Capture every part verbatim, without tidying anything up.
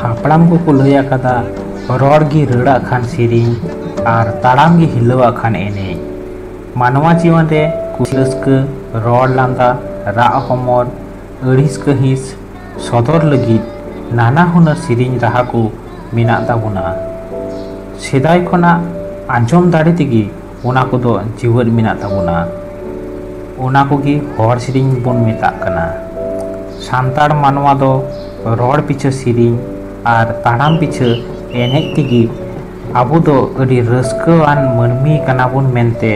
ᱦᱟᱯᱲᱟᱢ ᱠᱚᱠᱚ ᱞᱟᱹᱭ ᱟᱠᱟᱫᱟ, ᱨᱚᱲ ᱜᱮ ᱨᱟᱹᱲᱟᱜ ᱠᱷᱟᱱ ᱥᱮᱨᱮᱧ ᱟᱨ ᱛᱟᱲᱟᱢ ᱜᱮ ᱦᱤᱞᱟᱹᱣᱟᱜ ᱠᱷᱟᱱ ᱮᱱᱮᱡ᱾ ᱢᱟᱱᱣᱟ ᱡᱤᱭᱚᱱ ᱨᱮ ᱠᱩᱥᱤ ᱨᱟᱹᱥᱠᱟᱹ, ᱨᱚᱲ ᱞᱟᱸᱫᱟ, ᱨᱟᱜ ᱦᱚᱢᱚᱨ, ᱟᱹᱲᱤᱥ ᱠᱟᱹᱦᱤᱥ ᱥᱚᱫᱚᱨ ᱞᱟᱹᱜᱤᱫ ᱱᱟᱱᱟ ᱦᱩᱱᱟᱹᱨ ᱥᱮᱨᱮᱧ ᱨᱟᱦᱟ ᱠᱚ ᱢᱮᱱᱟᱜ ᱛᱟᱵᱚᱱᱟ᱾ ᱥᱮᱫᱟᱭ ᱠᱷᱚᱱᱟᱜ ᱟᱸᱡᱚᱢ ᱫᱟᱲᱮ ᱛᱮᱜᱮ ᱚᱱᱟ ᱠᱚᱫᱚ ᱡᱤᱣᱮᱫ ᱢᱮᱱᱟᱜ ᱛᱟᱵᱚᱱᱟ᱾ ᱚᱱᱟ ᱠᱚᱜᱮ ᱦᱚᱲ ᱥᱮᱨᱮᱧ ᱵᱚᱱ ᱢᱮᱛᱟᱜ ᱠᱟᱱᱟ᱾ ᱥᱟᱱᱛᱟᱲ ᱢᱟᱱᱣᱟ ᱫᱚ ᱨᱚᱲ ᱯᱤᱪᱷᱟᱹ ᱥᱮᱨᱮᱧ ᱟᱨ ᱛᱟᱲᱟᱢ ᱯᱤᱪᱷᱟᱹ ᱮᱱᱮᱡ ᱛᱮᱜᱮ ᱟᱵᱚ ᱫᱚ ᱟᱹᱰᱤ ᱨᱟᱹᱥᱠᱟᱹᱣᱟᱱ ᱢᱟᱹᱱᱢᱤ ᱠᱟᱱᱟ ᱵᱚᱱ ᱢᱮᱱᱛᱮ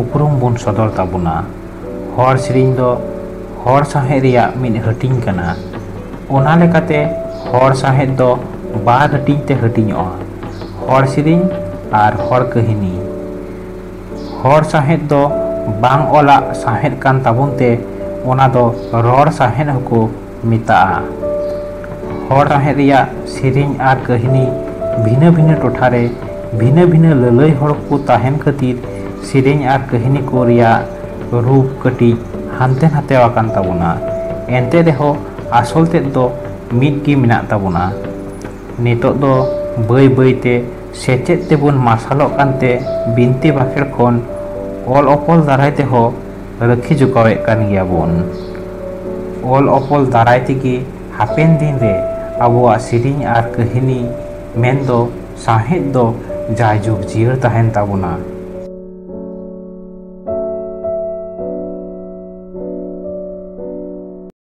ᱩᱯᱨᱩᱢ ᱵᱚᱱ ᱥᱚᱫᱚᱨ ᱛᱟᱵᱚᱱᱟ᱾ ᱦᱚᱲ ᱥᱮᱨᱮᱧ ᱫᱚ ᱦᱚᱲ ᱥᱟᱶᱦᱮᱫ ᱨᱮᱭᱟᱜ ᱢᱤᱫ ᱦᱟᱹᱴᱤᱧ ᱠᱟᱱᱟ᱾ ᱚᱱᱟ ᱞᱮᱠᱟᱛᱮ ᱦᱚᱲ ᱥᱟᱶᱦᱮᱫ ᱫᱚ ᱵᱟᱨ ᱦᱟᱹᱴᱤᱧ ᱛᱮ ᱦᱟᱹᱴᱤᱧᱚᱜᱼᱟ, ᱦᱚᱲ ᱥᱮᱨᱮᱧ ᱟᱨ ᱦᱚᱲ ᱠᱟᱹᱦᱱᱤ᱾ ᱦᱚᱲ ᱥᱟᱶᱦᱮᱫ ᱫᱚ ᱵᱟᱝ ᱚᱞᱟᱜ ᱥᱟᱶᱦᱮᱫ ᱠᱟᱱ ᱛᱟᱵᱚᱱ ᱛᱮ ᱚᱱᱟ ᱫᱚ ᱨᱚᱲ ᱥᱟᱶᱦᱮᱫ ᱦᱚᱸᱠᱚ ᱢᱮᱛᱟᱜᱼᱟ᱾ ᱦᱚᱲ ᱥᱟᱶᱦᱮᱫ ᱨᱮᱭᱟᱜ ᱥᱮᱨᱮᱧ ᱟᱨ ᱠᱟᱹᱦᱱᱤ ᱵᱷᱤᱱᱟᱹ ᱵᱷᱤᱱᱟᱹ ᱴᱚᱴᱷᱟ ᱨᱮ ᱵᱷᱤᱱᱟᱹ ᱵᱷᱤᱱᱟᱹ ᱞᱟᱹᱞᱟᱹᱭ ᱦᱚᱲ ᱠᱚ ᱛᱟᱦᱮᱱ ᱠᱷᱟᱹᱛᱤᱨ ᱥᱮᱨᱮᱧ ᱟᱨ ᱠᱟᱹᱦᱱᱤ ᱠᱚ ᱨᱮᱭᱟᱜ ᱨᱩᱯ ᱠᱟᱹᱴᱤᱡ ᱦᱟᱱᱛᱮ ᱱᱟᱛᱮ ᱟᱠᱟᱱ ᱛᱟᱵᱚᱱᱟ᱾ ᱮᱱᱛᱮ ᱨᱮᱦᱚᱸ ᱟᱥᱚᱞ ᱛᱮᱫ ᱫᱚ ᱢᱤᱫ ᱜᱮ ᱢᱮᱱᱟᱜ ᱛᱟᱵᱚᱱᱟ᱾ ᱱᱤᱛᱚᱜ ᱫᱚ ᱵᱟᱹᱭ ᱵᱟᱹᱭ ᱛᱮ ᱥᱮᱪᱮᱫ ᱛᱮᱵᱚᱱ ᱢᱟᱨᱥᱟᱞᱚᱜ ᱠᱟᱱᱛᱮ ᱵᱤᱱᱛᱤ ᱵᱟᱠᱷᱮᱲ ᱠᱷᱚᱱ ᱚᱞ ᱚᱯᱚᱞ ᱫᱟᱨᱟᱭ ᱛᱮᱦᱚᱸ ᱨᱟᱹᱠᱷᱤ ᱡᱚᱜᱟᱣᱮᱫ ᱠᱟᱱ ᱜᱮᱭᱟ ᱵᱚᱱ᱾ ᱚᱞ ᱚᱯᱚᱞ ᱫᱟᱨᱟᱭ ᱛᱮᱜᱮ ᱦᱟᱯᱮᱱ ᱫᱤᱱ ᱨᱮ ᱟᱵᱚᱣᱟᱜ ᱥᱮᱨᱮᱧ ᱟᱨ ᱠᱟᱹᱦᱱᱤ ᱢᱮᱱᱫᱚ ᱥᱟᱶᱦᱮᱫ ᱫᱚ ᱡᱟᱭᱡᱩᱜᱽ ᱡᱤᱭᱟᱹᱲ ᱛᱟᱦᱮᱱ ᱛᱟᱵᱚᱱᱟ᱾